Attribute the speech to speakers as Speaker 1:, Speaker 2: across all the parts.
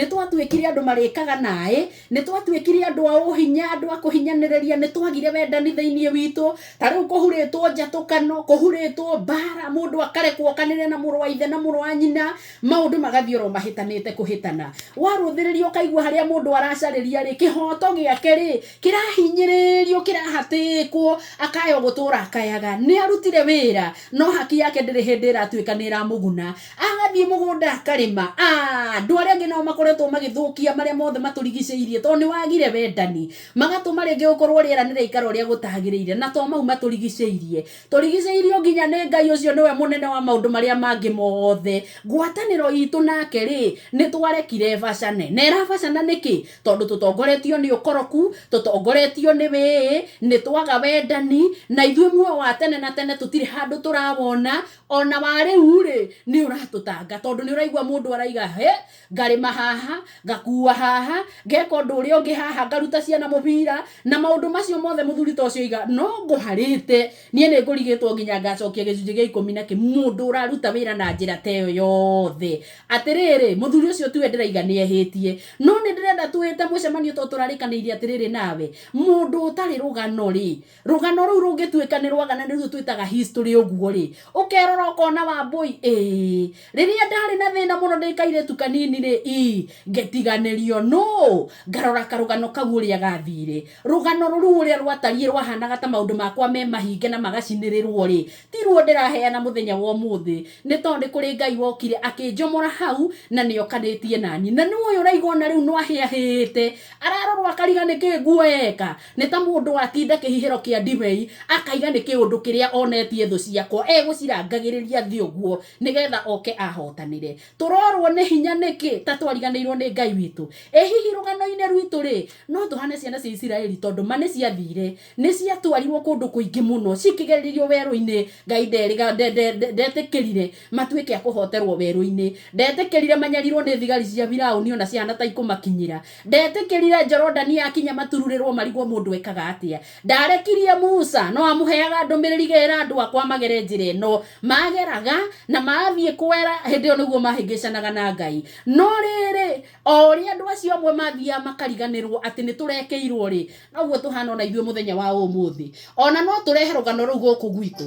Speaker 1: Nĩ twatuĩkire andũ marĩkaga naĩ, nĩ twatuĩkire andũ a ũhinya, andũ a kũhinyanĩrĩria, nĩ twagire wendani thĩinĩ witũ. Ta rĩu kũhurĩtwo njatũkano, kũhurĩtwo mbara, mũndũ akarekwo okanĩre na mũrũ wa ithe na mũrũ wa nyina, maũndũ magathiĩ oro mahĩtanĩte kũhĩtana. Warũthĩrĩria ũkaigua harĩa mũndũ aracarĩria rĩ, kĩhoto gĩake rĩ, kĩrahinyĩrĩrio, kĩrahatĩkwo, akaya gũtũra akayaga. Nĩ arutire wĩra, no haki yake ndĩrĩ hĩndĩ ĩratuĩka nĩ ĩramũguna. Agathiĩ mũgũnda akarĩma, andũ arĩa angĩ nao makoretwo magĩthũkia marĩa mothe matũrigicĩirie tondũ nĩ wagire wendani. Magatũma rĩngĩ gũkorwo rĩera nĩ rĩaikara ũrĩa gũtagĩrĩire, na to mau matũrigicĩirie. Tũrigicĩirio nginya nĩ Ngai ũcio nĩwe mũnene wa maũndũ marĩa mangĩ mothe. Ngwatanĩro itũ nake rĩ, nĩ twarekire ĩbacane. Na ĩrabacana nĩkĩ? Tondũ tũtongoretio nĩ ũkoroku, tũtongoretio nĩ wĩĩ, nĩ twaga wendani, na ithuĩ muoyo wa tene na tene tũtirĩ handũ tũrawona. Ona wa rĩu rĩ, nĩ ũratũtanga tondũ nĩ ũraigua mũndũ araiga, he, ngarĩma haha, ngakua haha, ngeka ũndũ ũrĩa ũngĩ haha, ngaruta ciana mũbira, na maũndũ macio mothe mũthuri ta ũcio oiga, no ngũharĩte, niĩ nĩ ngũrigĩtwo nginya ngacokia gĩcunjĩ gĩa ikũmi na kĩ, mũndũ ũraruta wĩra na njĩra ta ĩyo yothe. Atĩrĩrĩ, mũthuri ũcio tiwe ndĩraiga nĩ ehĩtie, no nĩ ndĩrenda twĩte mũcemanio tondũ tũrarĩkanĩire atĩrĩrĩ nawe, mũndũ ũtarĩ rũgano rĩ, Rũgano rũu rũngĩtuĩka nĩ rwagana nĩruo twĩtaga history ũguo rĩ, ũkerora ũkona Wambũi ĩĩ, rĩrĩa ndarĩ na thĩna mũno ndĩ kairĩtu kanini rĩ, ii, ngĩtiganĩrio nũ? Ngarora karũgano kau ũrĩa gathire. Rũgano rũu ũrĩa rwatariĩ rwahanaga ta maũndũ makwa me mahinge na magacinĩrĩrwo rĩ, tiruo ndĩraheana mũthenya wa ũmũthĩ. Nĩ tondũ nĩ kũrĩ Ngai wokire akĩnjomora hau na nĩ okanĩtie naniĩ. Na nĩ ũyũ ũraigua ona rĩu no ahĩahĩte, ararorwo akariga nĩkĩ nguo eka. Nĩ ta mũndũ watinda kĩhihĩro kĩa ndibei, akaiga nĩ kĩũndũ kĩrĩa onetie thũ ciakwa, egũcirangagĩrĩria thĩ ũguo, nĩgetha oke ahootanĩre. Tũrorwo nĩ hinya nĩkĩ, ta twariganĩirwo nĩ Ngai witũ? Ĩ hihi rũgano-inĩ rwitũ-rĩ, no tũhane ciana cia Isiraeli, tondũ ma nĩciathiire, nĩciatwarirwo kũndũ kũingĩ mũno, cikĩgererio werũ-inĩ, Ngai ndetĩkĩrire matuĩke a kũhoterwo werũ-inĩ. Ndetĩkĩrire manyarirwo nĩ thigari cia Firaũni o na ciahana ta ikũmakinyĩra. Ndetĩkĩrire Jorodani yakinya matururĩrwo marigwo mũndũ ekaga atĩa. Ndarekirie Musa, no amũheaga ndũmĩrĩri gera andũ akwa magere njĩra ĩno. Mageraga, na mathiĩ kwera, hĩndĩ ĩyo nĩguo mahĩngĩcanaga na Ngai. No rĩrĩ, o ũrĩa andũ acio amwe mathiaga makariganĩrwo atĩ nĩ tũrekĩirwo rĩ, noguo tũhana ona ithuĩ mũthenya wa ũmũthĩ. Ona no tũrehe rũgano rũu gũkũ gwitũ.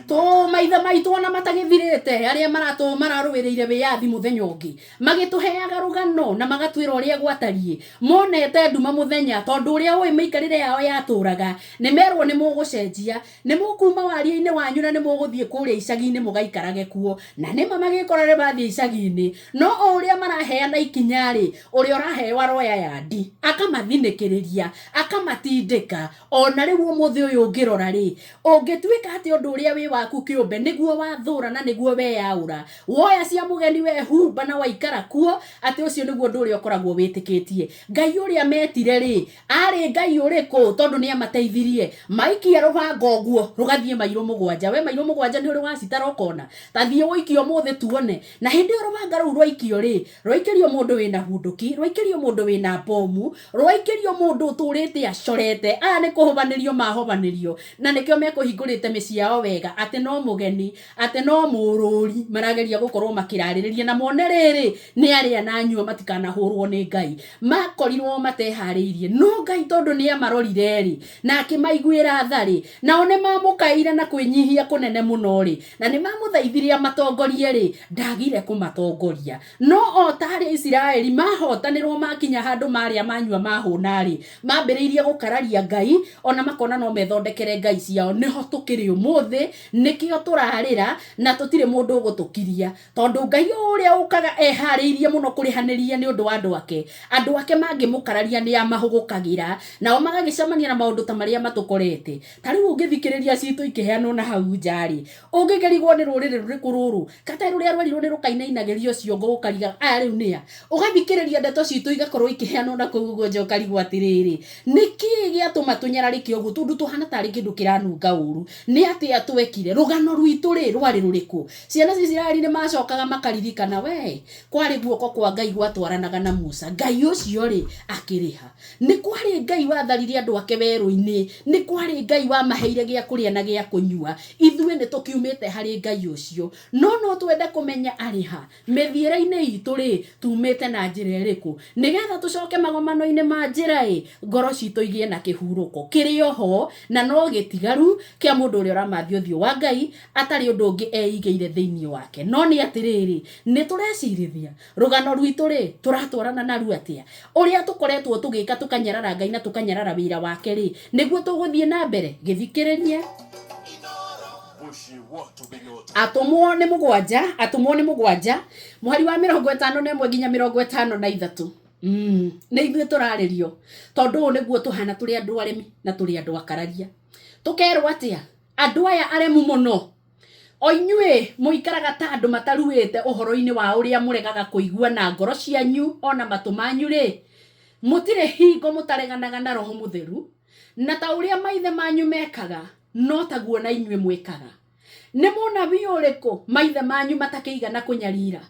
Speaker 1: Tũ maithe maitũ ona matagĩthirĩte arĩa maratũ mararũĩrĩire wĩyathi mũthenya ũngĩ magĩtũheaga rũgano na magatwĩra ũrĩa gwatariĩ monete nduma mũthenya tondũ ũrĩa ũĩ mĩikarĩre yao yatũraga nĩ merwo nĩ mũgũcenjia nĩ mũkuma waria-inĩ wanyu na nĩ mũgũthiĩ kũrĩa icagi-inĩ mũgaikarage kuo na nĩma magĩkora nĩ mathiĩ icagi-inĩ no o ũrĩa maraheana ikinya rĩ ũrĩa ũraheo aroya yandi akamathinĩkĩrĩria akamatindĩka O na rĩu ũmũthĩ ũyũ ũngĩrora-rĩ, ũngĩtuĩka atĩ ũndũ ũrĩa wĩ waku kĩũmbe nĩguo wathũra na nĩguo weyaũra, woya cia mũgeni wehumba na waikara kuo, atĩ ũcio nĩguo ũndũ ũrĩa ũkoragwo wĩtĩkĩtie. Ngai ũrĩa metire-rĩ, arĩ Ngai ũrĩkũ tondũ nĩamateithirie? Maikia rũbanga ũguo, rũgathiĩ mairũ mũgwanja. We mairũ mũgwanja nĩ ũrĩ wacitara ũkona? Ta thiĩ ũikie ũmũthĩ tuone. Na hĩndĩ ĩyo rũbanga rũu rwaikio-rĩ, rwaikĩrio mũndũ wĩna bunduki, rwaikĩrio mũndũ wĩna bomu, rwaikĩrio mũndũ ũtũrĩte acorete. Aya nĩ kũhobanĩrio mahobanĩrio, na nĩkĩo mekũhingũrĩte mĩciĩ yao wega, atĩ no mũgeni, atĩ no mũrũri marageria gũkorwo makĩrarĩrĩria na mone rĩrĩ, nĩ arĩa na anyua matikanahũrwo nĩ Ngai. Makorirwo mateharĩirie, no Ngai tondũ nĩ amarorire-rĩ, na akĩmaiguĩra tha-rĩ, nao nĩ mamũkaĩire na kwĩnyihia kũnene mũno-rĩ, na nĩ mamũthaithire amatongorie-rĩ, ndagire kũmatongoria. No o ta arĩa Isiraeli mahotanĩrwo makinya handũ marĩa manyua mahũna-rĩ, mambĩrĩirie gũkararia Ngai, o na makona no methondekere ngai ciao. Nĩho tũkĩrĩ ũmũthĩ, nĩkĩo tũrarĩra, na tũtirĩ mũndũ ũgũtũkiria. Tondũ Ngai o ũrĩa ũkaga eharĩirie mũno kũrĩhanĩria nĩ ũndũ wa andũ ake, andũ ake mangĩmũkararia nĩ amahũgũkagĩra, nao magagĩcemania na maũndũ ta marĩa matũkorete. Ta rĩu ũngĩthikĩrĩria citũ ikĩheanwo na hau nja-rĩ, ũngĩkĩrigwo nĩ rũrĩrĩ rũrĩkũ rũrũ? Katarĩ rũrĩa rwerirwo nĩ rũkainainagĩrio ciongo ũkariga aya rĩu nĩa? Ũgathikĩrĩria ndeto citũ igakorwo ikĩheanwo na kũu ũguo nja ũkarigwo atĩrĩrĩ, nĩkĩĩ gĩatũma tũnyararĩke ũguo tondũ tũhana tarĩ kĩndũ kĩranunga ũru? Nĩ Nĩ atĩa twekire? Rũgano rwitũ rĩ rwarĩ rũrĩkũ? Ciana cia Isiraeli nĩ macokaga makaririkana, we kwarĩ guoko kwa Ngai gwatwaranaga na Musa. Ngai ũcio rĩ akĩrĩha. Nĩ kwarĩ Ngai watharirie andũ ake werũ-inĩ, nĩ kwarĩ Ngai wamaheire gĩa kũrĩa na gĩa kũnyua. Ithuĩ nĩ tũkiumĩte harĩ Ngai ũcio. No no twende kũmenya arĩ ha? Mĩthiĩre-inĩ itũ-rĩ, tumĩte na njĩra ĩrĩkũ? Nĩgetha tũcoke magomano-inĩ ma njĩra-ĩ, ngoro citũ igĩe na kĩhurũko. Kĩrĩ o ho, na no gĩtigaru, kĩa mũndũ ũrĩa ũramathia ũthiũ wa Ngai, atarĩ ũndũ ũngĩ eigĩire thĩinĩ wake. No nĩ atĩrĩrĩ, nĩ tũrecirithia? Rũgano rwitũ-rĩ, tũratwarana naruo atĩa? Ũrĩa tũkoretwo tũgĩka tũkanyarara Ngai na tũkanyarara wĩra wake-rĩ, nĩguo tũgũthiĩ na mbere? Gĩthikĩrĩrie. Atũmwo nĩ mũgwanja, atũmwo nĩ mũgwanja, mũhari wa 51 nginya 53. Nĩ ithuĩ tũrarĩrio, tondũ ũũ nĩguo tũhana tũrĩ andũ aremi na tũrĩ andũ akararia. Tũkerwo atĩa? Andũ aya aremu mũno, o inyuĩ mũikaraga ta andũ mataruĩte ũhoro-inĩ wa ũrĩa mũregaga kũigua na ngoro cianyu o na matũ manyu-rĩ, mũtirĩ hingo mũtareganaga na Roho Mũtheru, na ta ũrĩa maithe manyu mekaga, no taguo na inyuĩ mwĩkaga. Nĩ mũnabii ũrĩkũ maithe manyu matakĩigana kũnyarira,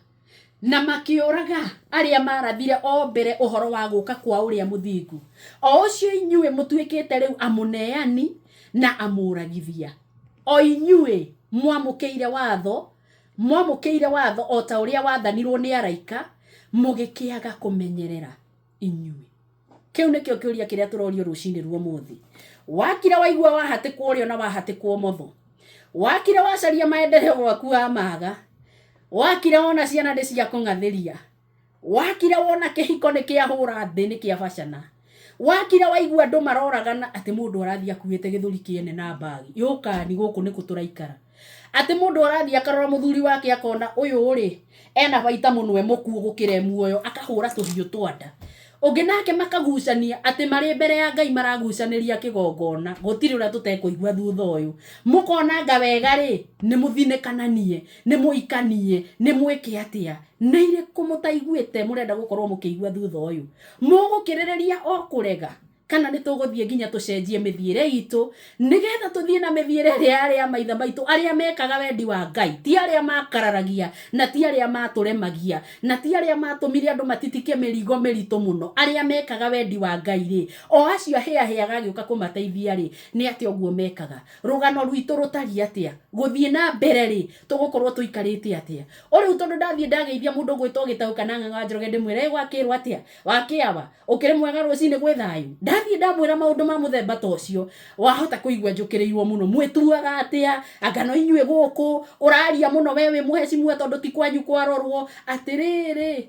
Speaker 1: na makĩũraga arĩa maarathire o mbere ũhoro wa gũka kwa ũrĩa mũthingu, o ũcio inyuĩ mũtuĩkĩte rĩu amũneani na amũũragithia, o inyuĩ mwamũkĩire watho, mwamũkĩire watho o ta ũrĩa waathanirũo nĩ araika, mũgĩkĩaga kũmenyerera inyuĩ. Kĩu nĩkĩo kĩũria kĩrĩa tũrorio rũcinĩ rwa ũmũthĩ. Wakira waigua wahatĩkwo ũrĩo na wahatĩkwo ũmotho. Wakira wacaria maendeleo gwaku wa maga. Wakira wona ciana nĩ cia kũng'athĩria. Wakira wona kĩhiko nĩ kĩahũra thĩ nĩ kĩabacana. Wakira waigua andũ maroragana atĩ mũndũ arathiĩ akuĩte gĩthũri kĩene na mbagi. Yũkani gũkũ nĩkũ tũraikara. Atĩ mũndũ arathiĩ akarora mũthuri wake akona ũyũ rĩ, ena baita mũno e mũkuũ gũkĩra e muoyo, akahũra tũhiũ twa nda. Ũngĩ nake makagucania atĩ marĩ mbere ya Ngai maragucanĩria kĩgongona, gũtirĩ ũrĩa tũtekũigua thutha ũyũ. Mũkona anga wega rĩ, nĩ mũthinĩkananie, nĩ mũhikanie, nĩ mwĩke atĩa. Nĩ irĩkũ mũtaiguĩte mũrenda gũkorwo mũkĩigua thutha ũyũ? Mũgũkĩrĩrĩria o kũrega? Kana nĩ tũgũthiĩ nginya tũcenjie mĩthiĩre itũ nĩgetha tũthiĩ na mĩthiĩre ĩrĩa yarĩ ya maithe maitũ arĩa mekaga wendi wa Ngai, ti arĩa makararagia na ti arĩa matũremagia na ti arĩa matũmire andũ matitike mĩrigo mĩritũ mũno, arĩa mekaga wendi wa Ngai rĩ, o acio ahĩahĩaga agĩũka kũmateithia rĩ, nĩ atĩa ũguo mekaga? Rũgano rwitũ rũtariĩ atĩa? Gũthiĩ na mbere rĩ, tũgũkorwo tũikarĩte atĩa? O rĩu tondũ ndathiĩ ndageithia mũndũ ũgwĩtwo Gĩtaũ kana Ng'ang'a wa Njoroge ndĩmwĩre ĩ gwakĩrwo atĩa? Wakĩawa? Ũkĩrĩ mwega rũcinĩ gwĩ thayũ? Ndathiĩ ndamwĩra maũndũ ma mũthemba ta ũcio, wahota kũigua njũkĩrĩirwo mũno. Mwĩtuaga atĩa? Anga no inyuĩ gũkũ? Ũraria mũno we wĩ mũhecimua tondũ ti kwanyu kwarorwo. Atĩrĩrĩ,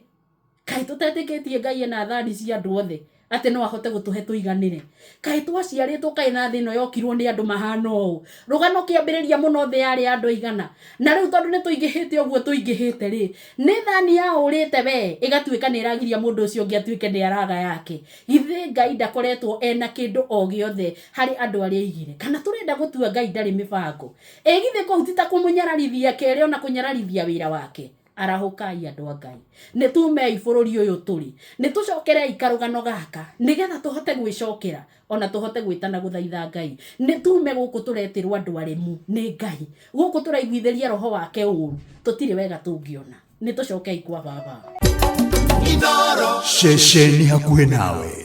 Speaker 1: kaĩ tũtetĩkĩtie Ngai ena thani cia andũ othe atĩ no ahote gũtũhe tũiganĩre? Kaĩ twaciarĩtwo kaĩ na thĩ ĩno yokirwo nĩ andũ mahana ũũ? Rũgano kĩambĩrĩria mũno thĩ yarĩ ya andũ aigana? Na rĩu tondũ nĩ tũingĩhĩte ũguo tũingĩhĩte rĩ, nĩ thani yaũrĩte we ĩgatuĩka nĩ ĩragiria mũndũ ũcio ũngĩ atuĩke nĩ araga yake? Githĩ Ngai ndakoretwo ena kĩndũ o gĩothe harĩ andũ arĩa aigire? Kana tũrenda gũtua Ngai ndarĩ mĩbango? Ĩ githĩ kũu ti ta kũmũnyararithia kerĩ ona kũnyararithia wĩra wake? Arahũkai andũ a Ngai, nĩ tumei bũrũri ũyũ tũrĩ, nĩ tũcokerei karũgano gaka nĩgetha tũhote gwĩcokera ona tũhote gwĩtana gũthaitha Ngai. Nĩ tume gũkũ tũretĩrwo andũ aremu nĩ Ngai, gũkũ tũraiguithĩria roho wake ũru, tũtirĩ wega tũngĩona. Nĩ tũcokei kwa baba.
Speaker 2: Ceceni hakuhĩ nawe.